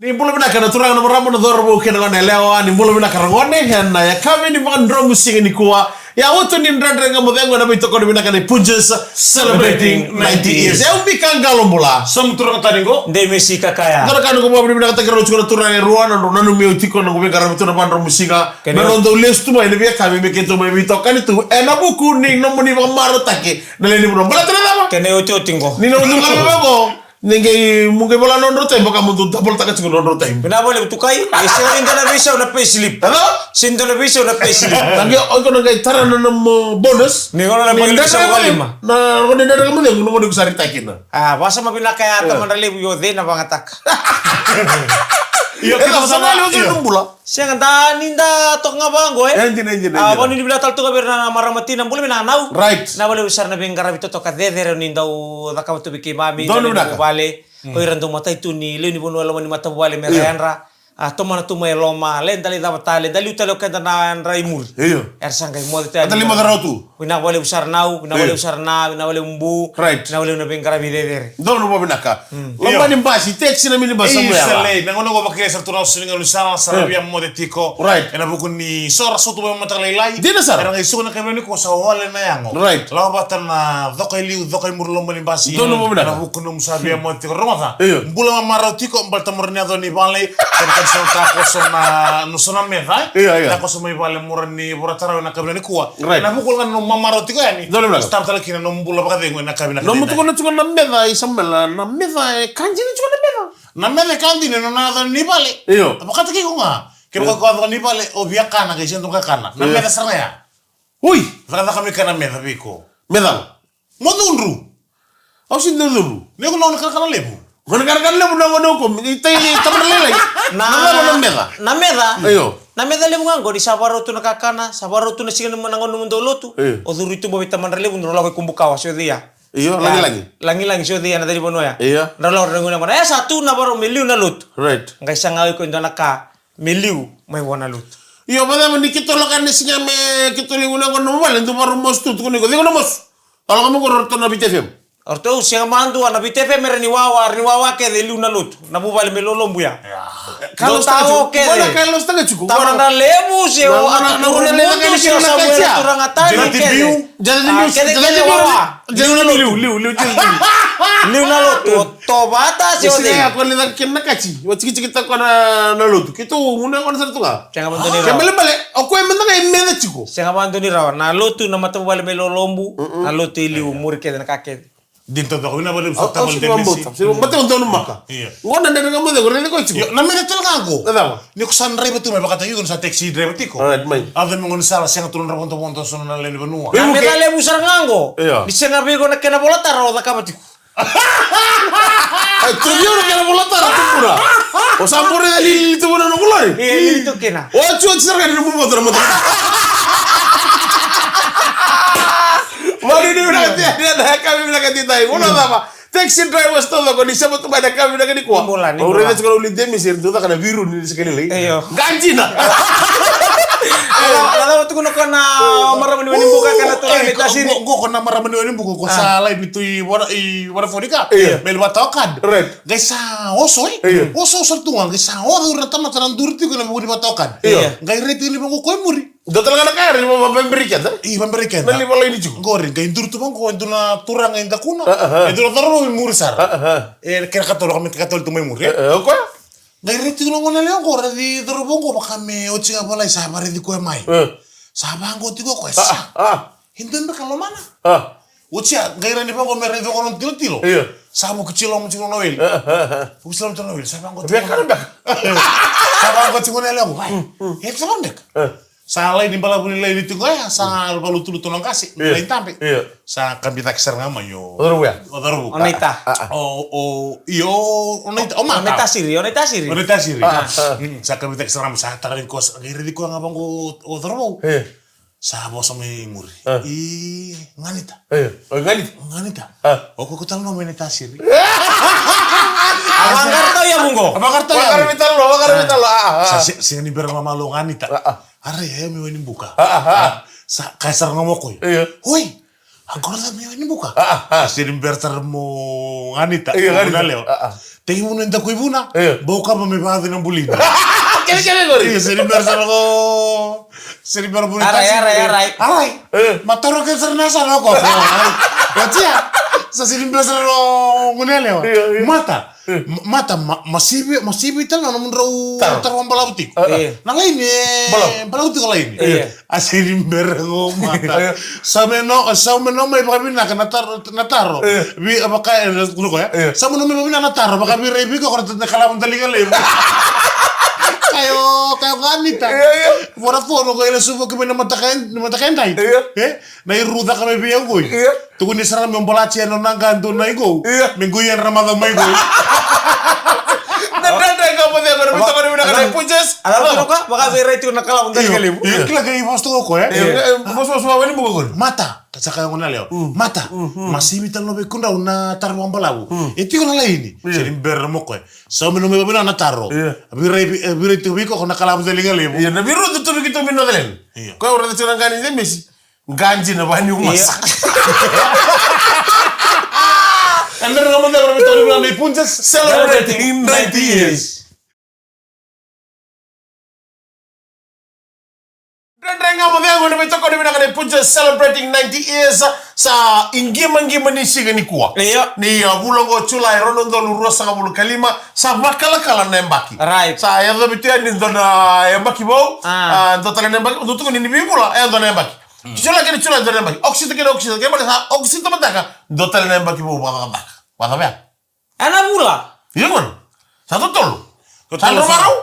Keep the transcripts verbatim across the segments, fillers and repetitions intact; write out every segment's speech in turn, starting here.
Ni bula vinaka na turaga, na marama, na cauravou kei na gone yalewa. Ni bula vinaka ragone, ena yakavi ni vakadromu siga nikua. Ia, oto ni Dredre Ga Mo Cegu ena veitokoni vinaka ni Punjas, celebrating ninety years. Au Mika Qalo Bula. Samu turaga tani qo. Dei Mesi Kakaya. Dua na ka noqu vakavinavinakataki rau tiko na turaga e rua, na nodrau nanumi au tiko, noqu veiqaravi tu na vakadromu siga. Kei na nodrau lesu tu mai na veiyakavi me keitou mai veitokani tu ena vuku ni nomuni vakamarautaki na lewe ni vanua. Baleta na cava? Kei na iotioti qo. Ni na ucu ga mai vaqo. Ni qai, mo qai vola na nodrau time, vaka mo dou double taka tiko na nodrau time. Vinaka vakalevu Tukai, e sega ni dua na veisau na payslip. Hello? Sega ni dua na veisau na payslip. Qai, o iko na qai tara na nomu bonus. Ni qai na bonus ni sa dredre, valima. Na qai ni Dredre Ga Mo Cegu, na qai ni ko sa ritaki kina. A, vakasama vinaka ya, yeah. Tamadralevu, io, cei na vagataka. Io, e, kei na sa na, io. Bula. Sega, da ni da toka ga vaqo, e? E, dina, e, dina, e, dina. A, vakanuinui vinaka tale toka vei ira na marama tina, bula vinaka Nau. Right. Vinaka vakalevu sara na veiqaravi totoka cecere ni dau cakava tu vei keimami, donu na lewe ni vale. Mm. O ira dau matai tu ni lewe ni vanua e loma ni matavuvale me ra yadra. A, tomana tu mai e loma, le da lai cava tale, da liu tale o keda na yadra i muri. Io. Era sa qai moce tale. Eda lai moce rawa tu. Vinaka vakalevu sara Nau, vinaka vakalevu sara Na, vinaka vakalevu Bu. Right. Vinaka vakalevu na veiqaravi cecere. Donu vakavinaka. Mm. Loma ni basi, taxi, na minibus, io, sa muya. Isa lei, na gauna qo vakilai sara tu na so ni gaunisala, sa ra via moce tiko. Right. Ena vuku ni so ra sautu mai mataka lailai. Dina sara. Era qai suka na kaivei nikua sa wale na yago. Right. Lako vata na coka i liu, coka i muri loma ni basi. Donu vakavinaka. Ena vuku nomu sa via moce tiko. Rogoca. Io. Bula mamarau tiko, baleta mo ra ni yaco ni vale. Kena ka ni sa na takoso na, na so na meca, e? Io, io. Takoso mai vale mo ra ni vura tarau ena kavi nikua. Right. Ena vuku ga nomu mamarau tiko yani. Donu vakavinaka. Start tale kina nomu bula vakacegu ena kavi na. Nomu tukuna tiko na meca, i Samuela, na meca e ka dina tiko na meca. Na meca e ka dina, nona yaco ni vale. Io. Vakataki iko ga. Kevaka ko yaco ni vale, o via kana, qai sega ni dua na ka kana. Na meca sara ga ya. Ui! Cakacaka mai kana meca vei iko. Meca. Mo cudru. Au sega ni dau cudru. Ni ko na gone kanakana levu. Gone kanakana levu na gone o koya. Ni tai ni tamana lailai. Na, na meca. Na meca. Io. Na meca levu ga qo ni sa vakarau tu na kakana, sa vakarau tu na siga ni mo-, na gauna mo dau lotu. Io. O curu i tuba vei tamana levu, ni drau lako i Kubukawa, se o cei ya. Io, ya, lagilagi. Lagilagi, se o cei ya na calivanua ya. Io. Drau lako drau guna gona. E sa tu na vakarau me liu na lotu. Right. Qai saga o iko e dua na ka me liu mai vua na lotu. Io, vacava ni keitou lako yani siga me keitou liu na gona mo vale, dou vakarau masu tu, tukuni iko, cei ko na masu? Au lako mai qo, ratou na Viti F M. O ratou sega madua, na Viti F M era ni wawa, era ni wawa kece e liu na lotu. Na vuvale me lolobu ya. Ia. Dou tao kece. Tamana levu se o Atu Kurumudu se o Samuela Turaga Tani kece. Kece kece wawa. Liu na lotu. Liu, liu, liu, liu. Liu na lotu. O Tovata se o cei. Sega, ko ni caka kina na kaci. Wa tikitiki ta ko na, na lotu. Keitou gunu yaqona sara tu ga. Sega mada ni rawa. Ke balebale, o koya mada ga e meca tiko. Sega mada ni rawa. Na lotu na matavuvale mai lolobu, na lotu i liu, muri kece na ka kece. Dina taucoko, vinaka vakalevu sara. Au, au sega ni vabauta. Sega ni vabauta, au donumaka. Io. Qo na Dredre Ga Mo Cegu, raici koya tiko. Io, na meca tale ga qo. Na cava? Ni ko sa draiva tu mai vakataki iko, ni sa taxi driver tiko. Alright, mai. Yaco mai gaunisala, sega tu na nodra vodovodo, so na lewe ni vanua. Na meca levu sara ga qo. Io. Ni sega vei iko na kena vola tara o cakava tiko. Ai, tu vei au na kena vola tara, tu bura. O sa bure ni tu na noqu lori. Io, ni tu kina. O tu, o tu sara ga ni nomu vodo na moto. Mani ni vinaka tiko, ni na yakavi vinaka tiko. Qo na cava? Taxi drivers taucoko, ni sema tu mai na yakavi vinaka nikua. Bula, ni bula. Au raica tiko na uli Demisi, era dau caka na viru ni se kena lai. Io. Gadina. Ala, ala, tukuna ko na marama ni Wainibuka, kena turaga ni Tasiri. Qo, qo, qo na marama ni Wainibuka, ko sa live tu i Vora, i Vodafone ka. Io. Me li vata o kad. Right. Qai sa oso, e? Io. Oso, oso tu ga, qai sa oso ira na tamata na duri tiko na vuku ni vata o kad. Io. Qai reti ni vaqo ko i muri. Dua tale ga na ka era ni vabeberi keda. Io, vabeberi keda. Na live line tiko. Qori, qai duri tu vaqo, e dua na turaga i dakuna. Ah, ah. E dua na cauravou i muri sara. Ah, ah. E, kena katolu, ka me katolu tu mai muri, e? Eh, eh, o koya? Qai raici tiko na gone yalewa qo, raici cauravou qo, vaka me oti ga volai, sa varaici koya mai. Eh. Sa vaqo tiko o koya, sa. Ah, ah. E dua beka lomana. Ah. Oti ya, qai rai ni vaqo me raici koya na tilotilo. Io. Sa vuki tiko loma tiko na weli. Ah, ah, ah. Vuki tiko loma tiko na weli, sa vaqo tiko. Beka na beka. Sa vaqo tiko na yalewa qo, vai. Mm, mm. E sa vaqo beka. Eh. Sa lai ni balavu ni lai ni tiko ya, sa valutu lutu na qase, io, lai tabe. Io. Sa kabi cake sara ga mai o, o cauravou ya. O cauravou. O Naita. Ah, ah. O, o, io, o Naita, o Mata. O Naita Siri, o Naita Siri. O Naita Siri. Ah, ah. Mm, sa kabi cake sara ga mai, sa tara ni koya, sa qai raici koya ga vaqo o, o cauravou. Io. Sa vosa mai muri. Ah. I Ganita. Io, o Ganita. Ganita. Ah. O koya ko talanoa mai Naita Siri. A vaqara tau ya vuqo. A vaqara tau ya. Vaqara mai talo, vaqara mai talo. Ah, ah. Sa se, sega ni bera ga malo Ganita. Ah, ah. A rai, e, me Wainibuka. Ah, ah, ah. Sa kaya sara ga mai o koya. Io. Oi, Aqo na cava me wai ni buka? Ah, ah, ah. Sega ni bera sara mo ganita. Io, ganita. Vuna lewa. Ah, ah. Tekivu na daku i vuna. Io. Bau kaba me vacu na bulina. Kele, kele, kele. Io, sega ni bera sara ko. Sega ni bera bulina. Arai, arai, arai. Arai. Io. Ma taro ke sara na sara ko. Watia. Sa sega ni bera sara ko gone yalewa. Io, io. Mata. E. M-, mata, ma-, masivi, masivi tale na nomudrau taro. Taro balavu tiko. E. Na laini, e, balavu. Balavu tiko laini. E. A sega ni bera qo mata. E. Sa me no, sa me no mai vakavinaka na taro, na taro. E. Vi, vaka, e, na, na, e. Sa me no mai vakavinaka na taro, vakavirai vei iko na kalavu daliga levu. Kayo, kayo ganita. E, e. Vodafone ko ila suva ki mai na mataka, na mataka e dai. E. E? Na iru caka mai vei au qoi. Io. Tukuni sara meu balati e nona ga dua na iqou. Io. Me qoi e na macawa mai qoi. Na dredre ga mo cegu, na vita, na vita, na punches. Ala, ala, vaka vei rai tiko na kalavu daliga levu. Io, kila kei vosa tiko ko, e? Io, e, vosa, vosa, vani buka ko. Mata, ka saka yau gone yalewa. Mm. Mata, mm, mm. Masivi tale na vei kudrau na taro vakabalavu. Mm. E tiko na laini. Io. Sega ni bera mo ko. Sa me no mai vakavinaka na taro. Io. Virai, vi-, e, virai tiko vei iko na kalavu daliga levu. Io, na viru tu tu vei keitou mai Northland. Io. Ko au raica tiko na qani de mesi. Gaji na vani umasa. Io. And then, I'm gonna be talking about my punches. Celebrating ninety years. Dredre ga mo cegu, na veitokoni vinaka na punches celebrating ninety years. Sa iqimaqima ni siga nikua. Io. Ni, a, vula oqo Julai, rua na udolu ruasagavulu ka lima, sa vakalakala na yabaki. Right. Sa yacovi tu yani e dua na yabaki vou. A. A, dua tale na yabaki, dua tukuni ni veivula, e dua na yabaki. Mm. Julai kei na Julai, dua na yabaki. Okosita kei na Okosita, kei na sa Okosita mataka, dua tale na yabaki vou vakacakacaka. Vakacava ya? Ena vula. Io, gona. Sa totolo. Sa totolo, sa vakarau.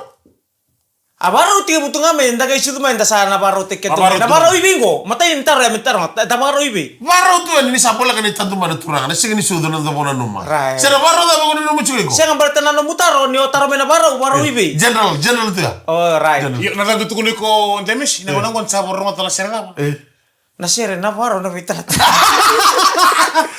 A vakarau tekivu tu ga mai, da qai sucu mai, da sa na vakarau teki tu mai. Na vakarau i vei qo? Matai ni taro ya me taro ga, da vakarau i vei? Vakarau tu yani ni sa voleka ni tadu mai na turaga, na siga ni sucu na dovo nanuma. Right. Se na vakarau cava ko nanuma tiko iko? Sega, baleta na nomu taro, ni o taro mai na vakarau, vakarau i vei? General, general tu ya. Oh, right. General. Io, na cava tukuni iko, Demis, na gauna qo ni sa vakarau mata na sere cava? E. Na sere, na vakarau, na veitalatala.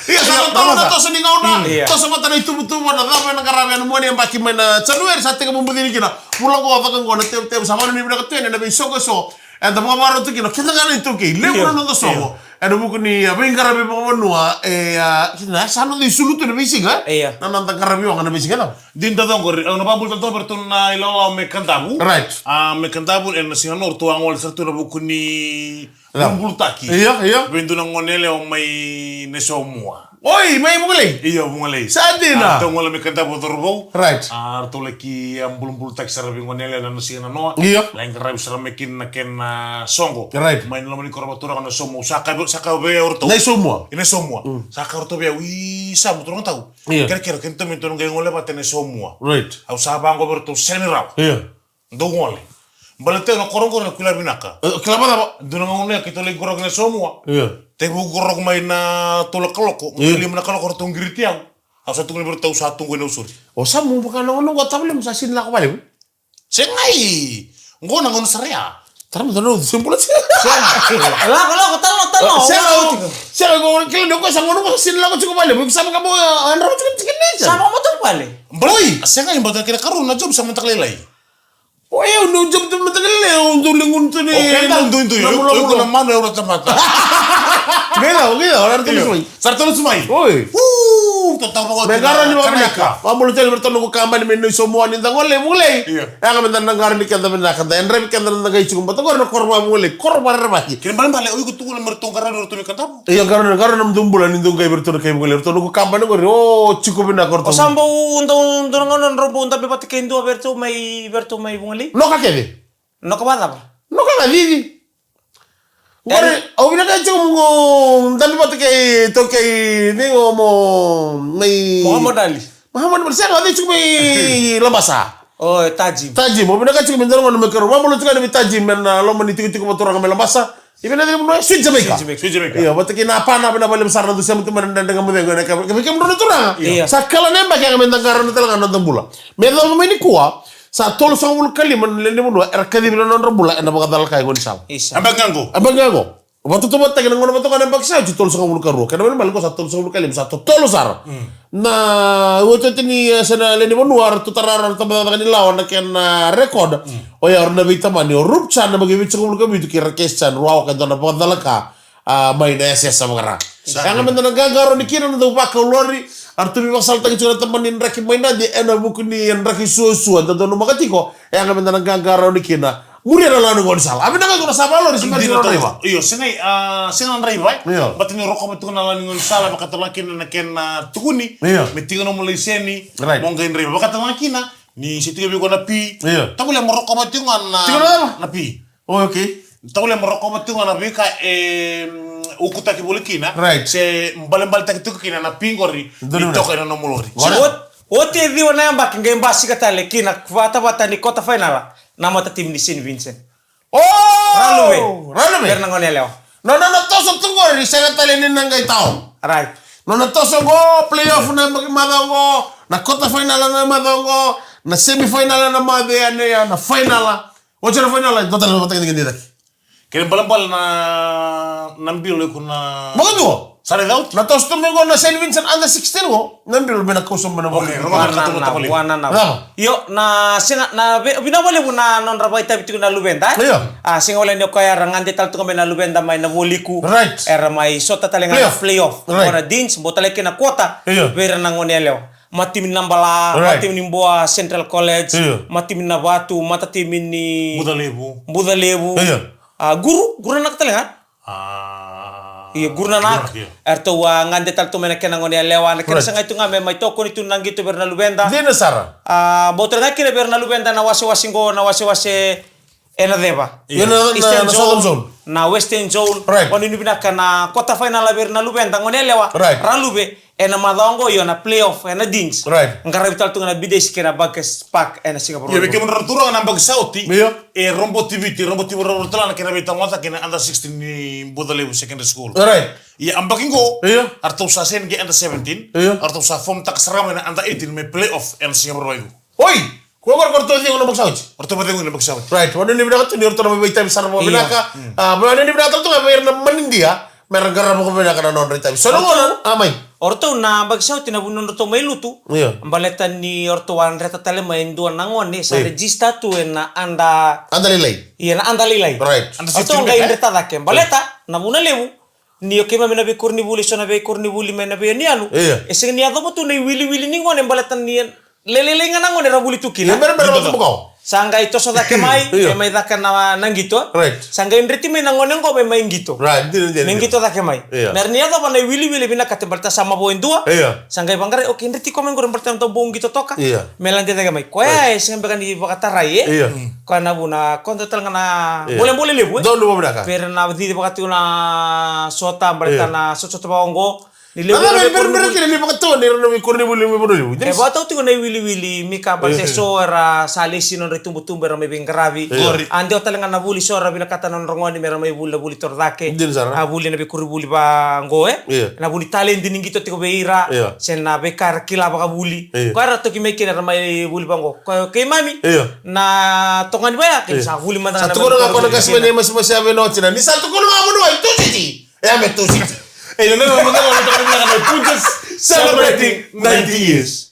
Io, sa na toso, na toso ni gauna. Mm. Io. Toso mata na ituvatuva, na cava ena qaravi ena mua ni yabaki mai na January, sa tekivu bucini kina. Vula qo, vaka qo, na tevutevu, sa vakananumi vinaka tu yani ena veisoqo eso. Eda vakavakarau tu kina, keda ga na iTaukei. Levu na noda soqo. Io. Ena vuku ni, a, veiqaravi vakavanua, e, a, kina, sa noda isulu tu na veisiga, e? Io. Na noda qaravi oga na veisiga, e? Dina tale qori, au na vakabula tale toka vei iratou na ilawalawa mai Kadavu. Right. A, mai Kadavu, ena siga nikua ratou a gole sara tu ena vuku ni Cava? Bulubulutaki. Io, io. Vei dua na gone yalewa mai Naisomua. Oi, mai Vugalei? Io, Vugalei. Sa dina. A, ratou gole mai Kadavu, Cauravou. Right. A, ratou laki, a, bulubulutaki sara vei gone yalewa na siga nanoa. Io. Lai qaravi sara mai kina na kena, a, soqo. Right. Mai na loma ni koro vakaturaga Naisomua. Sa kaya, sa kaya vei au ratou. Naisomua? I Naisomua. Mm. Sa kaya ratou vei au, i Samu, turaga tau. Io. Kerekere, kerekere, kedatou me datou na qai gole vata e Naisomua. Right. Au sa vaqo vei ratou, sega ni rawa. Io. Dou gole. Baleta na koro qori na kila vinaka. E, kila vinaka. Dua na gauna keitou lai qoroki Naisomua. Io. Tekivu qoroki mai na tolu na kaloko. Io. Mai lima na kaloko ratou qiriti au. Au sa tukuna vei ratou sa tu qo i Nausori. O Samu, vaka na gauna qo tavalemu sa sega ni lako valevu. Segai. Qo na gauna sara ya. Tara mada na ucu se bula se. Sega. Lako, lako, talo, talo. Sega, sega, qo kila ni o koya sa gauna qo sa sega ni lako tiko valevu. Sa vaka mo, a, yadrava tiko na tikina. Sa vaka mo tiko vale. Baloi. Segai, baleta kena karua na job sa mataka lailai. O yau, niu job tu mataka lailai, au dau liga tu ni. O keda duidui, o iko na manu, au na tamata. Qai cava, qai cava, o ratou lesu mai. Sa ratou lesu mai. Oi. Uu, totolo. Me qarauni vakavinaka. Vakabula tale vei ratou na noqu kabani mai Naisomua ni da gole i Vugalei. Io. Yaga me da na qarauni keda vinaka, da yadravi keda na qai tiko vata qori na koro vaka Vugalei, koro vakarerevaki. Kena ibalebale, o iko tukuna me ratou qarauni ratou mai Kadavu. Io, qarauni, qarauni na nomudou bula ni dou qai vei ratou na kai Vugalei. Ratou noqu kabani qori, o, tiko vinaka o ratou. O sa bau dau, dau na gauna drau bau dabe vata kei dua vei ratou mai, vei ratou mai Vugalei? Noka kece. Noka vakacava? Noka ga cici. Qori, au vinakata tiko mo dabe vata kei, tou kei, ni o mo, mai Muhammad Ali. Muhammad Ali, sega, o cei tiko mai Labasa? O, Tajim. Tajim, au vinakata tiko me dua na gauna me keirau vakabula tiko yani vei Tajim, ena loma ni tikotiko vakaturaga mai Labasa. I vei na cei na vanua ya? Sweet Jamaica. Sweet Jamaica. Sweet Jamaica. Io, vata kei na pana, vinaka vakalevu sara na dou sema tu mai na Dredre Ga Mo Cegu, ena ka, ka vei kemudrau na turaga. Io. Sa kala na yabaki yaga me da qarauna tale ga na noda bula. Me yacova mai nikua, sa tolusagavulu ka lima na lewe ni vanua era kacivi na nodra bula ena vakacalaka e gaunisala. Isa. Yabaki ga qo. Yabaki ga qo. Vakatautauvatataki na gauna vata qo na yabaki sa oti, tolusagavulu ka rua. Kena ibalebale qo sa tolusagavulu ka lima, sa totolo sara. Mm. Na iotioti ni, e, se na lewe ni vanua, ratou tara, ratou tabacakacaka ni lawa na kena, a, record. Mm. O ya era na veitamani, o Rup Chan na yabaki vitusagavulu ka vitu kei Rakesh Chan, rua oka e dua na vakacalaka, a, mai na yasayasa vaka-Ra. Exactly. Yaga meda na qaqarauni kina na dau vakaulori. Eratou veivakasalataki tiko na tabana ni draki mai Nadi ena vuku ni draki suasua da donumaka tiko. Yaga meda na qaqarauni kina. Muria na lawa ni gaunisala. A vinaka tu na sa vakalori, sega tiko na draiva. Io, sega, ah, sega na draiva, eh? Io. Baleta ni rokova tiko na lawa ni gaunisala, vakatalega kina na kena tukuni. Io. Me tiko na nomu laiseni. Right. Mo qai draiva. Vakatalega kina ni se tiko vei iko na P. Io. Tavale mo rokova tiko ga na, tiko na cava? Na P. Oh, okay. Tavale mo rokova tiko ga na veika e, mm, ukutaki voli kina. Right. Se balebaletaki tiko kina na P qori. Donu ni na toka ena nomu lori. Got it. Ot-, oti e ciwa na yabaki qai basika tale ki na vatavata ni quarter final na matatimi ni Saint Vincent. Oh! Raluve. Raluve. Vei ira na gone yalewa. Nona, nona toso tu qori, sega tale ni na qai tau. Right. Nona toso qo, playoff na yabaki macawa qo, na quarter final na macawa qo, na semi final na macawa ya, na final. Oti na final, dua tale na matakidakidaki. Kena balebale na, na bilo iko na. Vakadua. Sa raica oti. Na toso tu mai qo na Saint Vincent under sixteen qo. Na bilo me na kausa mai na voli. Okay, rogo na kato na tavali. Io, na sega, na ve-, vinaka vakalevu na nodra vakaitavi tiko na luveda, e? Io. A, sega wale ni o koya era gade tale tu ga mai na luveda mai na voliku. Right. Era mai sota tale ga na playoff. Right. Qo na Deans, bau tale kina quarter. Io. Vei ira na gone yalewa. Matimi ni Nabala, right, matimi ni Bua Central College, io, matimi ni Navatu, matatimi ni Bucalevu. Bucalevu. Io. A, Guru, Guru na Naka tale ga? A, io, Guru na Naka. Guru na Naka, io. Eratou a gade tale tu mai na kena gone yalewa, na kena, right, sagai tu ga me mai tokoni tu na qito vei ira na luveda. Dina sara. A, bau tale ga kina vei ira na luveda na wasewase qo, na wasewase ena ceva? Io, na, na, Eastern Zone, na Southern Zone, na Western Zone. Right. Vanuinui vinaka na quarter final vei ira na luveda, gone yalewa. Right. Raluve, ena macawa qo, io, na playoff ena Deans. Right. Qaravi tale tu ga na Bidesi kei na Buckers Park ena siga Vakarauwai. Io, vei kemudou na turaga na yabaki sa oti. Io. E roboti Viti, roboti vuravura tale na kena veitalanoataki na under sixteen ni Bucalevu Secondary School. Right. Ia yabaki qo, io, eratou sa seni ki under seventeen. Io. Eratou sa form taka sara ga mai na under eighteen me playoff ena siga Vakarauwai. Oi! Ko qori ko ratou cegu na yabaki sa oti? Ratou vakacegu na yabaki sa oti. Right. Vanuinui vinaka tu ni ratou na mai veitavi sara vakavinaka. Io. Mm. A, vanuinui vinaka tu ga vei ira na manidia. Me ra qarava vakavinaka na nodra itavi. So na gauna, a, mai. O ratou na yabaki sa oti na vuna nodratou mai lutu. Io. Baleta ni o ratou a dreta tale mai e dua na gone sa, io, register tu ena under. Under lailai. Ia na under lailai. Right. Under sixteen. O ratou qai, e, dreta cake. Baleta, right, na vuna levu. Ni o keimami na veikoronivuli, so na veikoronivuli mai na veiyanuyanu. Io. E sega ni yacova tu na iwiliwili ni gone baleta ni lailai ga na gone era vuli tu kina. Io, mera, mera, mera, mera. Sa qai toso cake mai, io, e mai caka na, na qito. Right. Sa qai dreti mai na gone qo me mai qito. Right, dina, dina, dina. Me qito cake mai. Io. Mera ni yacova na iwiliwili vinakati baleta sa mavoa e dua. Io. Sa qai vaqarai, okay, dreti koya mai qori baleta na dau bau qito toka. Io. Me lade cake mai. Koya, right, e sega beka ni vakatarai, e? Io. Mm. Koya na vuna, koya dua tale ga na, io, bolebole levu, e? Donu vakavinaka. Vei ira na cici vaka tiko na sota, baleta, io, na sotasota vaka oqo. Ni levu na, na, na veiberebere kina ni vakatau ni ra na veikoronivuli mai Vanua Levu. E vakatau tiko na iwiliwili, Mika, baleta, io, e so era sa lesi nodra itubutubu era mai veiqaravi. Io. A, dua tale ga na vuli so era vinakata na nodra gone me ra mai vuli na vuli torocake. Dina sara. A, vuli na veikoronivuli vaqo, e? Io. Na vuli taledi ni qito tiko vei ira. Io. Se na veika era kila vakavuli. Io. Koya era toki mai kina era mai vuli vaqo. Koya keimami. Io. Na tokani vaya, keimami, io, sa vuli mada ga. Sa na tukuna ga ko na qase mai na imasimasi ya vei na watina. Ni sa tukuna ga mo na wai, Tusiti. E a me Tusiti. E, na, na, na, na, na, na, na, Punjas celebrating ninety years.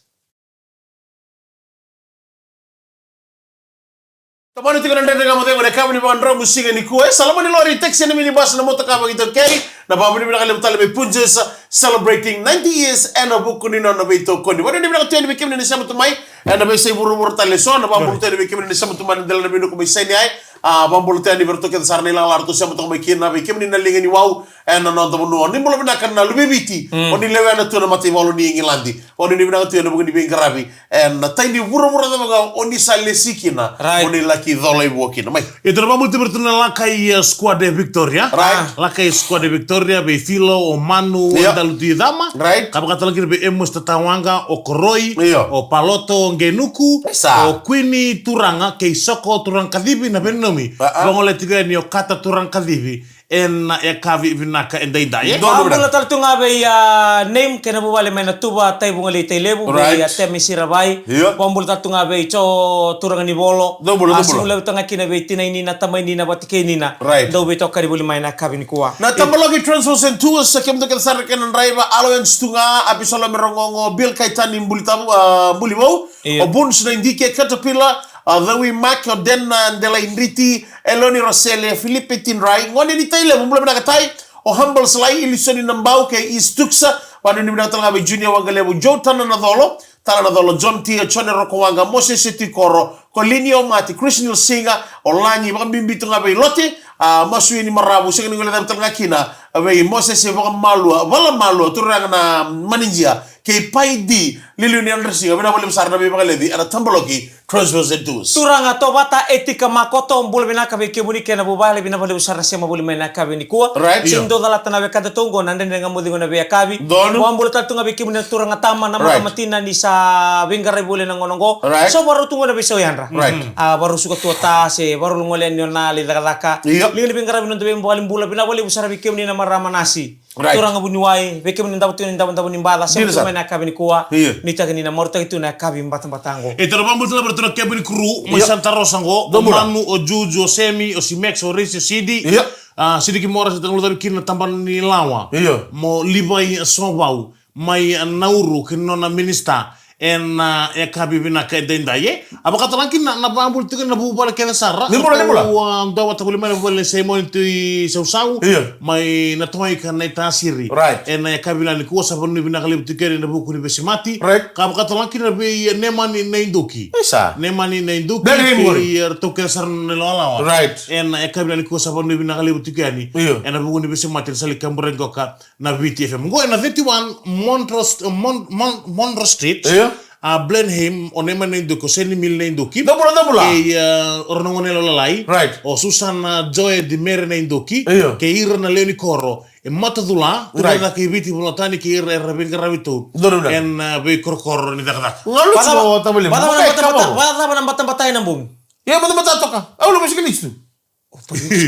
Tomani tiko na Dredre Ga Mo Cegu ena yakavi ni vakadromu siga nikua. E sa loma ni lori, taxi, na minibus, na motoka vakaitaukei. Na vakavinavinaka levu tale vei Punjas celebrating ninety years ena vuku ni nona veitokoni. Vanuinui vinaka tu yani vei kemuni ni sema tu mai ena veiyasai vuravura tale eso. Na vakabula tu yani vei kemuni ni sema tu mai na dela ni veinuku mai Sinai. A, vakabula tu yani vei iratou kece sara na ilakolako ratou sema toka mai kina, vei kemuni na liga ni wau ena noda vanua. Ni bula vinaka na luve i Viti. Mm. O ni lewena tu na mataivalu ni Igiladi. O ni, ni vinaka tu ena vuku ni veiqaravi. Ena tai ni vuravura cava ga o ni sa lesi kina, right, o ni laki colai vua kina. Mai. Ia tou na vakamuri tu na Lakai, e, Squad e Victoria. Right. Lakai Squad e Victoria, vei Filo, o Manu, o, io, Dalu Tuicama. Right. Ka vakatalega kina vei Amos Tatawaqa, o Koroi, io, o Paloto, o Qenuku, isa, o Kuini Turaga, kei Soko Turaga Kacivi na veinanumi. A, a. Vagolea tiko yani o Kata Turaga Kacivi. Ena yakavi vinaka edaidai, e? Donu. Vakabula tale tu ga vei, a, Name kei na vuvale mai Natuva, Taivugalei, Tailevu, right, vei, a, Temi Siravai. Io. Vakabula tale tu ga vei Jo Turaganivolo. Donu bula, donu bula. A, siga levu tu ga kina vei tinai Nina, tamai Nina, vata kei Nina. Right. Dau veitokani voli mai na yakavi nikua. Na Tabaloki Transfers and Tours, sa kemudou kece sara na kena draiva, Aloyans tu ga, Abisalome Rogogo, Bill Kaitani Bulitavu, a, Bulivou. Io. O Bones na Idike, Caterpillar, a, Cawi Mark, o Dena Delaidriti, Eloni Rosele, Filipe Tindrai, gone ni Tailevu, bula vinaka Tai, O Humble Sly, Ilisoni Nabau kei East Tucson. Vakanuinui vinaka tale ga vei Junior Waqalevu, Joe Tana Nacolo, Tala Nacolo, John Tia, Jone Rokowaqa, Mosese Tikoro, Kolini Omati, Chris Nilsiga, o Lagi, vakabibi tu ga vei Lote, a, Masuini Maravu, sega ni guilecavi tale ga kina vei Mosese Vakamalua, Valamalua, turaga na Manijia, kei Pai D, Liliu ni Adrasiga, vinaka vakalevu sara na veivakaleci ena Tabaloki Crossroads and Tours. Turaga Tovata Etika Makoto, bula vinaka vei kemuni kei na vuvale, vinaka vakalevu sara na sema voli mai na yakavi nikua. Right. Sega ni dau calata na wekada tu oqo, na Dredre Ga Mo Cegu ena veiyakavi. Donu. Vakabula tale tu ga vei kemuni na turaga tama, na marama tina ni sa veiqaravi voli ena gauna oqo. Right. Sa vakarau tu oqo na veisau yadra. Right. A, vakarau suka tu o ta, se vakarau gole yani o na lai cakacaka. Io. Liga ni veiqaravi na noda veivale bula, vinaka vakalevu sara vei kemuni na marama nasi. Right. Turaga vuniwai, vei kemuni na davo tu ni davo, davo ni baca, sema tu mai na yakavi nikua. Io. Nuitaki ni na marautaki tu na yakavi batabata oqo. E tara vakabula tale vei ratou na kebeni kuru mai Santa Rosa oqo. O Manu, o Juju, o Semi, o Simex, o Resi, o Sidi. Io. A, Sidi Kimora, sa tara gole kina na tabana ni lawa. Io. Mo Livai Sovau mai, a, Nauru, kei na nona minista. Ena, a, yakavi vinaka edaidai, e. A vakatalega kina na, na vakabula tiko na vuvale kece sara. Ni bula, ni bula. Au, a, dau vata voli mai na vuvale nei Simoni Tui Sausau. Io. Mai na Toaika na iTasiri. Right. Ena yakavi vinaka nikua sa vanuinui vinaka levu tiko yani ena vuku ni veisemati. Right. Ka vakatalega kina vei Nemani Naiduki. Isa. Nemani Naiduki. Very good. Kei, a, ratou kece sara na ilawalawa. Right. Ena yakavi vinaka nikua sa vanuinui vinaka levu tiko yani. Io. Ena vuku ni veisemati ni sala i Kaburaqoka. Na Viti F M. Qo ena thirty-one Monroe St-, Mon-, Mon-, Monroe Street. Io. A, Blenheim, o Nemani Naiduki, o Seni Mili Naiduki. Dou bula, dou bula. Kei, a, o rau na gone yalo lalai. Right. O Susana Joe Di Mere Naiduki. Io. Kei ira na lewe ni koro. E matacula, right, turaga kei Viti, vanua tani kei ira era veiqaravi tu. Dou bula. Ena, a, veikorokoro ni cakacaka. Galu. Vacava, tiko tavali. Vacava na batabata, vacava na batabata ena bogi. Io, batabata toka. Au lo masi kalistu.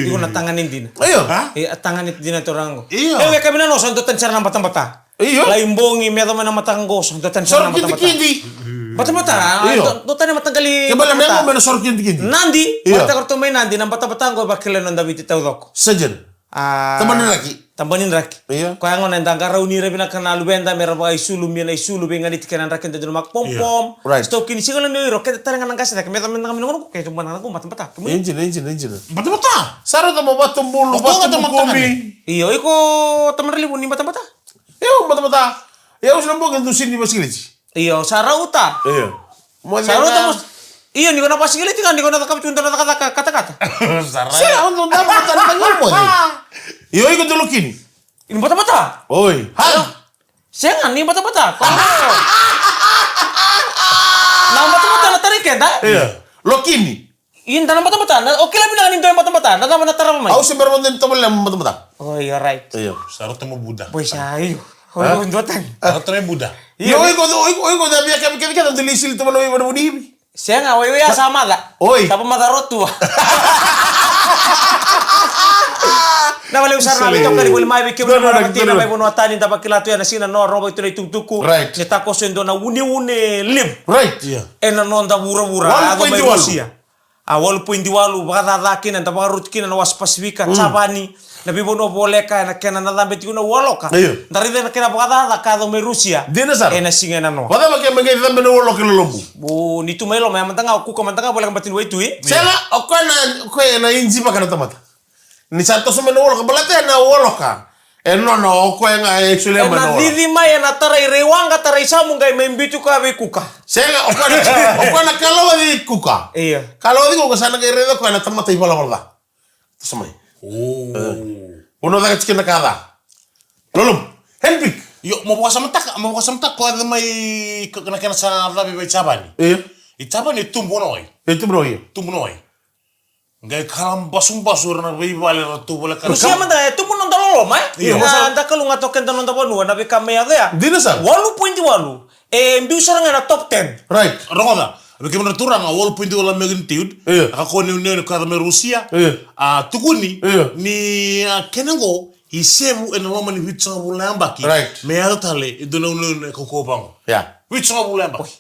Iko na tagane dina. Io. Ha? E, a tagane dina turaga qo. Io. E, weka vinaka, sa dua tani sara na batabata. Io. Lai bogi me yaco mai na mataka qo, sa dua tani sara na batabata. Soro kitikiti. Batabata, a, io, dua, dua tani mataqali. Ke bale me yaco mai na soro kitikiti. Nadi, io, batabata ratou mai Nadi, na batabata qo e vakila na noda Viti taucoko. Sa dina. A, Tabana ni Draki. Tabana ni Draki. Io. Koya gona eda qarauni ira vinaka na luveda me ra vakaisulu, me na isulu, veiganiti kei na draki, da dua na maka pom, io, pom. Right. Sitoki ni sigala ni o ira, o keda tale ga na qase cake, me ca me na ga me na gona, kei tu bana na gona, batabata. Kemuni? Engine, engine, engine. Batabata. Sa rauta mo vatu bulu, o koya vatu ga tabana bukumi. Io, iko Tamada Levu ni batabata. Io, batabata. Io, au sa na bogi e dua sini ni basikiliti. Io, sa rauta. Io. Mo sa rauta mo. Io, ni ko na basikiliti ga, ni ko na cakava tu dua na cakacaka katakata. Sa rauta. Se, au dau dau batabata na mo. Io, iko dau lokini. Ni batabata? Oi. Ha? Sega, ni batabata. Na batabata na tari keda? Io. Lokini. Io, da na batabata. Na, o kila vinaka ni dua e batabata. Na cava na tarava mai? Au se bera mo dua ni tavale mo batabata. Oi, alright. Io. Sa rauta mo buda. Boy, sa, io. Oi, ha? Dua tani. Sa rauta mo buda. Io, oi, oi, oi, oi, oi, da via kemi, kemi, kemi, da lisili tu mana, mana, mana, mana, Sega, oi, oi, a sa maca. Oi. Sa va maca rotua. Na vale usara na veitokani voli mai vei kemuni na marama tina mai vanua tani, da vakila tu ena siga na noa, rova i tu na itukutuku. Right. Se takoso e dua na uneune levu. Right. Yeah. Ena noda vuravura. Walu poidi walu. A, walu poidi walu, vakacaca kina, da vakaroti kina na wasa Pasifika, mm, Japani. Na veivanua voleka ena kena na cabe tiko na ualoka. Io. Da raica na kena vakacaca ka yaco mai Rusia. Dina sara. Ena siga ena noa. Vakacava ke me qai cabe na ualoka i lolobu? O, ni tu mai loma, ya mada ga o kuka mada ga voleka bati ni waitui. Sega, o koya na, o koya na inji vaka na tamata. Ni sa toso mai na ualoka, baleta na ualoka. E nona o koya ga e actually mai na ualoka. Ena cici mai, ena tarai rai waqa, tarai samu qai mai biuti koya vei kuka. Sega, o koya na, o koya na kalawaci kuka. Io. Kalawaci kuka sa na qai raica koya na tamata ivalavala ca. Toso mai. O. E. Vanua caka tiko na ka ca. Lolom. Handpick. Io, mo vakasamataka, mo vakasamataka ko yaco mai ko-, na kena sa cabe vei Japani. Io. I Japani e tubu na wai. E tubu na wai. Tubu na wai. Qai kalabasubasu ira na veivale ra tu voleka. Rusia mada e tubu noda loloma, e? Io. Na da kalouga toka eda noda vanua, na veika mai yaco ya. Dina sara. Walu poidi walu. E biu sara ga ena top ten. Right. Rogoca. Vei kemuni na turaga, walu poidi walu na magnitude. Io. A kakua ni uneune ko yaco mai Rusia. Io. A tukuni. Io. Ni, a, kena qo, i sevu ena loma ni vitusagavulu na yabaki. Right. Me yaco tale, e dua na uneune kaukauwa vaqo. Yeah. Vitusagavulu na yabaki.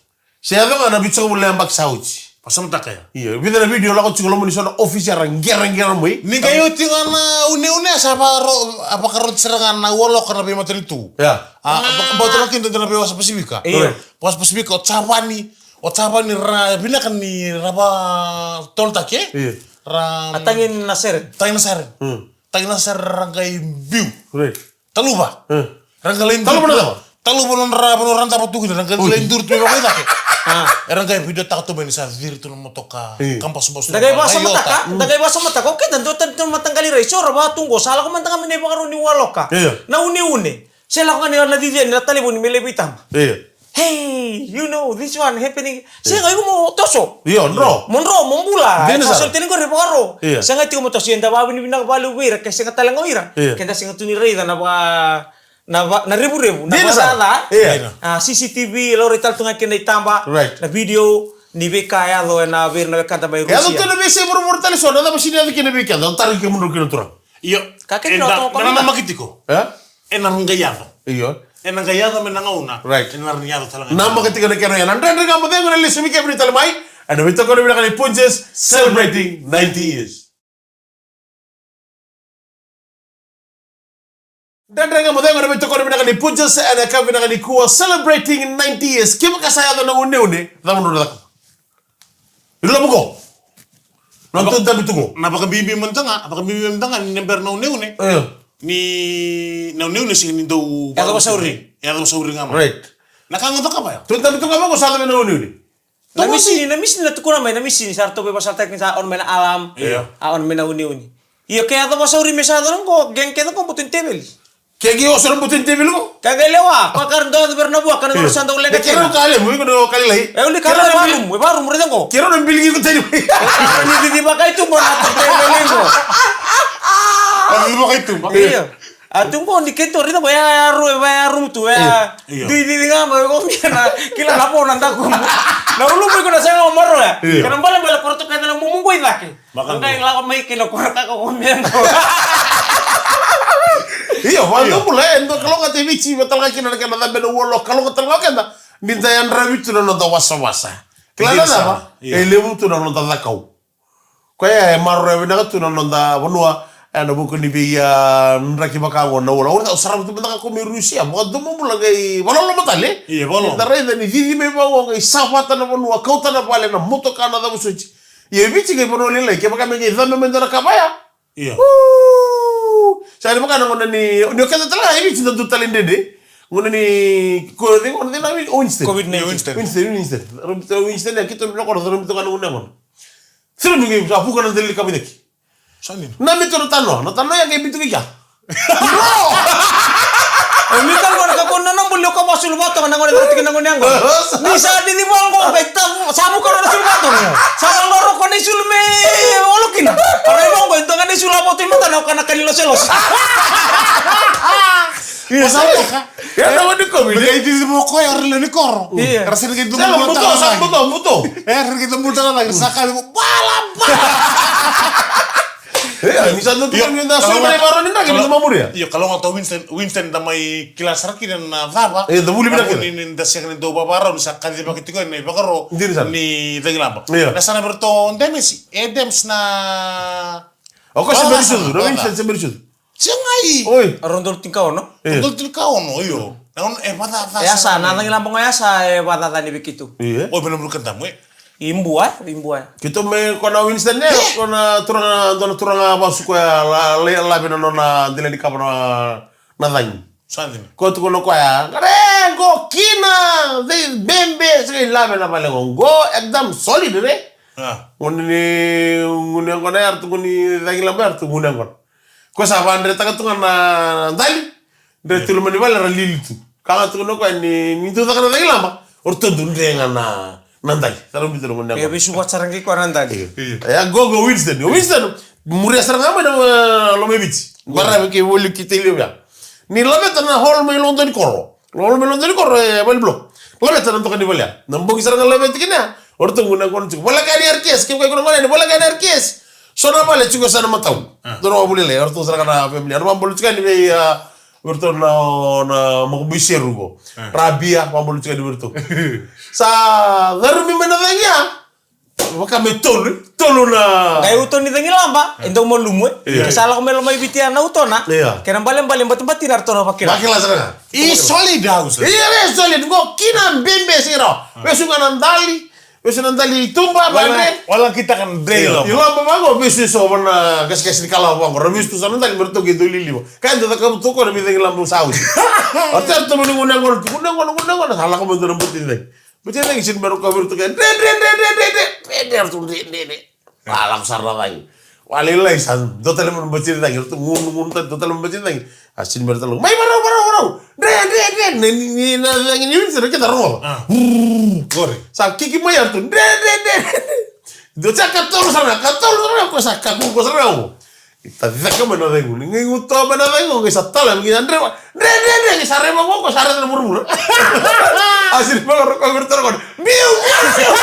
Se yaco ga na vitusagavulu na yabaki sa oti. Vakasamataka ya. Io, vica na vidio lako tiko loma ni so na ofisi era qeraqera mai. Ni qai oti ga na uneune sa vakaro-, a vakaroti sara ga na ualoka na veimatanitu. Ia. A, a, va-, vakatara kina dua na veiwasa Pasifika. Io. Wasa Pasifika, o Japani, o Japani ra vinaka ni ra vakatolotaki, e? Io. Ra a tagi na sere. Tagi na sere. Mm. Tagi na sara ra qai biu. Right. Taluva. Eh. Ra qai lai duri. Taluva na cava? Taluva nodra vanua ra dava tu kina, ra qai lai duri tu me vaka i cake. Ah. Era qai video taka tu mai ni sa ciri tu na motoka. Eh. Ka basubasu. Da qai vasamataka, da qai vasamataka. O keda dua tani tu na mataqali rai, so ra va tu qo, sa lako mada ga mai na ivakaro ni waloka. Eh. Na uneune. Se lako ga ni na cici ni na talevoni me lai veitaba. Eh. Hey, you know, this one happening. Sega, iko mo toso. Io, dro. Mo dro, mo bula. Dina sara. Sa soli tale qori e vakaro. Io. Sega, tiko mo toso, eda vakavinavinaka vakalevu vei ira, ke sega tale ga o ira. Io. Keda sega tu ni raica na va, na va, na revurevu, na vakacaca. Io. A, C C T V, e laurai tale tu ga kina i taba. Right. Na video ni veika e yaco ena vei ira na wekada mai Rusia. E yaco tu na veisei vuravura tale so, na cava sega ni yaco kina vei keda, au tarogi kemudrau kina turaga. Io. Ka kena eda, na namaki tiko. E? Ena qai yaco. Io. Ena qai yaco me na gauna. Right. Ena rawa ni yaco tale ga. Namaka tiko na kena oya. Na Dredre Ga Mo Cegu ena lesu mai kemuni tale mai. Ena veitokoni vinaka ni Punjas celebrating ninety years. Dredre Ga Mo Cegu ena veitokoni vinaka ni Punjas ena yakavi vinaka nikua celebrating ninety years. Kevaka sa yaco na uneune, cava drau na cakava? Ilavo qo. Na tu dabi tu qo. Na vakabibi mada ga, vakabibi mada ga ni bera na uneune. Io. Ni na uneune sega ni dau yaco vakasauri. Yaco vakasauri ga mai. Right. Na ka ga cakava ya. Tu dabi tu ga vaqo sa yaco mai na uneune. Na misini, na misini na tukuna mai, na misini sa ratou veivasalataki ni sa on mai na alarm. Io. A on mai na uneune. Io, ke yaco vakasauri me sa yaco na qo, gang kece qo butu ni teveli. Ke qai oso na butu ni teveli qo. Ka qai lewa, ka kara dua vei ira na vua, ka na qo sa dau leqa kina. Keirau ka lemu, iko na ka lailai. E uli ka na varum, e varum, raica qo. Keirau na biligi iko tani. Ni cici vakaituba na teveli qo. Cici vakaituba. Io. A tu qo ni keitou raica qo, e a ru, e a rum tu, e a dui cici ga mai qo mia na kila na vo na daku. Na ulumu iko na sega o maro ya. Io. Kena balebale koro toka na mumu qo i cake. Maka qai lako mai kina koro kaka ko mia qo. Io, vaka bula, e dua kalougata e Viti, vaka tale ga kina na kena cabe na ualo, kalougata tale ga o keda. Ni da yadravi tu na noda wasawasa. Kila na cava? Io. E levu tu na noda cakau. Koya e maroroya vinaka tu na noda vanua, ena vuku ni vei, a, draki vaka qo na ula. Au sarava tu mada ga ko mai Rusia, vakadomobula qai vakaloloma tale. Io, vakaloloma. Da raica ni cici mai vaqo qai savata na vanua, kauta na vale, na motoka, na cava soti. Ia e Viti qai vanua lailai, kevaka me qai cabe mai dua na ka vaya. Io. Uu! Sa ni vaka na gauna ni, ni o keda tale ga e Viti da dua tale dredre. Gauna ni, ko, gauna ni na Win-, Winston. Covid nineteen. Winston, Winston. Winston, Winston, e keitou mai na koro, curu mai toka na gauna qo. Curu mai qai sa vuka na dela ni ka mai cake. Sa dina. Na me tu na tanoa, na tanoa ya qai bitu qai kea. Bro! E, ni tale qo na ka qo na nabuli o ka vasulu vatoka na gone tiki na gone qo. Ni sa didi vaqo qai ta, sa vuka na sulu vatoka. Sa vaqo roko na isulu me olo kina. Rai vaqo e toka na isulu a voto i mata na o kana kani loselose. Ia sa vaka. Ia na wani kovi. Ia iti mo koya o rele ni koro. Ia. Era sere ke tu mo ta. Sa mo to, mo to. Era sere ke tu mo ta. Sa ka mo bala bala. Ia, ni sa tu ni da so mai varo ni da ke mo muria. Ia, kalougata o Winston, Winston da mai kila sara kina na cava. Ia, da vuli vinaka. Ni da sega ni dau vavarau ni sa kacivaki tiko na ivakaro ni cagilaba. Ia. Na sa na vei ratou o Demesi. E Dems na. O koya se beri sucu, na Winston se beri sucu. Segai. Oi. Rua na udolu tinikaono. Io. Rua na udolu tinikaono, io. Na ono e vakacaca. E a sa, na cagilaba qo e a sa e vakacaca ni vei keitou. Io. Oi, vei na muluka damu, e. I Bua, i Bua. Keitou mai ko na Winston, e, ko na turaga, dua na turaga vasu koya la, la, lave na nona dela ni kava na, na cagi. Sa dina. Ko tukuna koya, qare, qo kina, dei bebe, se qai lave na vale qo, qo, ekdam solid, re. A. Gone ni, gone qo na yar tu, gone ni cagilaba yar tu, gone qo. Ko sa vadretaka tu ga na dali. Dre tu loma ni vale ra lili tu. Ka ga tu na koya ni, ni tu caka na cagilaba. O ratou tu dre ga na, na dali. Sa ra biuta na gone. E vesu vata sara ga koya na dali. Io. Io. E a gogo Winston. O Winston, muria sara ga mai na, e, loma i Viti. Io. Baravi ke voli ki Tailevu ya. Ni laveta na hall mai lodo ni koro. Lolo me lodo ni koro e vale block. Laveta na doka ni vale ya. Na bogi sara ga laveta kina ya. O ratou guna gona tiko. Voleka ni R T S, ke ko guna gona ni voleka ni R T S. So na vale tiko sa na matau. A. Dua na vavulele, o ratou sara ga na family. Era vabolo tiko ni vei, a, o ratou na, na makubui seru ko. A. Rabia, vabolo tiko ni vei ratou. Sa, garu mi mai na cagi ya. Vaka me tolu, tolu na. Qai uto ni cagilaba, e dau malumu, e. Io. Ke sa lako me loma i Viti ya na utona. Io. Kena balebale, batibatina ratou na vakila. Vakila sara ga. I solid house. Io, e solid. Qo kina bebe sira. A. Vesu ga na dali, Vesu na dali i tuba, va dre. Wala kitaka na dre i loma. I loma vaqo, vesu eso va na qasikasi ni kalawa vaqo. Ra vesu tu sa na dali, me ratou qai dau liliva. Ka e dau cakavu tu ko na veicagi laba sa oti. Arte ratou mani gunu yaqona tu, gunu yaqona, gunu yaqona. Sa lako mai dua na bati ni cagi. Bati ni cagi, sini me ratou ka vei ratou ka, dre, dre, dre. Dre, dre, ratou dre, dre, dre. Wa lako sara na cagi. Wa lailai sa, dua tale mai na bati ni cagi. Ratou gunu, gunu tale, dua tale mai na bati ni cagi. A sini me ratou lako. Mai, varau, varau, varau. Dre, dre, dre. Ni, ni, ni, na cagi ni wini, sa na keda rogoca. Qori. Sa kiki mai ya tu. Dre, dre, dre. Dua sa katolu sara, katolu sara, ko sa kakua ko sara. Ita caka mai na cegu, ni qai guta mai na cegu, qai sa tala, qai sa dre, dre, dre, dre, qai sa reva ko, ko sa reva na vuravura. A sini vaka roko, ko roko, biu, biu, biu.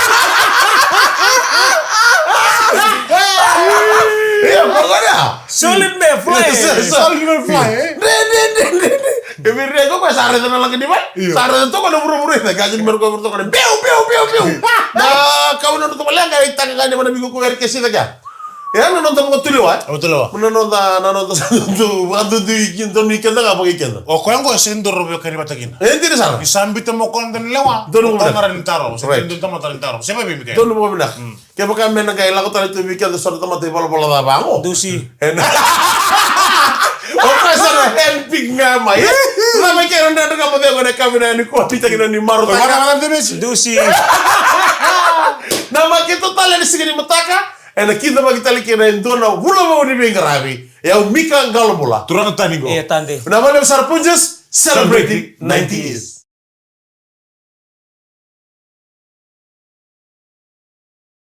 Ia, vaka ya. Solid me fly. Solid me fly, eh? Dre, dre, dre, dre, dre. E viri ko, ko sa reva na laki ni mai. Sa reva toko na vuravura, ita, qai sini vaka roko, ko roko, biu, biu, biu, biu. Na, kau na toko leqa, ita, qai ni mana biu ko, ko, ko, ko, ko, ko, E na noda vakatulewa, e? Vakatulewa. Na noda, na noda sa dodonu, vakadodonu i keda, donu i keda ga vaka i keda. O koya qo e sega ni dodonu vei keda vata kina. E dina sara. Ni sa biuta mo koya na lewa. Donu vakavinaka. Tamata ni taro. Se donu tamata ni taro. Se vei mika. Donu vakavinaka. Kevaka me na qai lako tale tu vei keda so na tamata i valavala ca vaqo. Dusi. E na. O koya sa na handpick ga mai. Na mai kena dredre ga mo cegu na ka vinaka ni ko pitaki na ni marutaka. Dusi. Na makete tale ni siga ni mataka. Ena kidavaki tale kina e dua na vula vou ni veiqaravi. E au Mika Qalobula. Turaga tani qo. E tade. Na vale sara Punjas, celebrating nineties.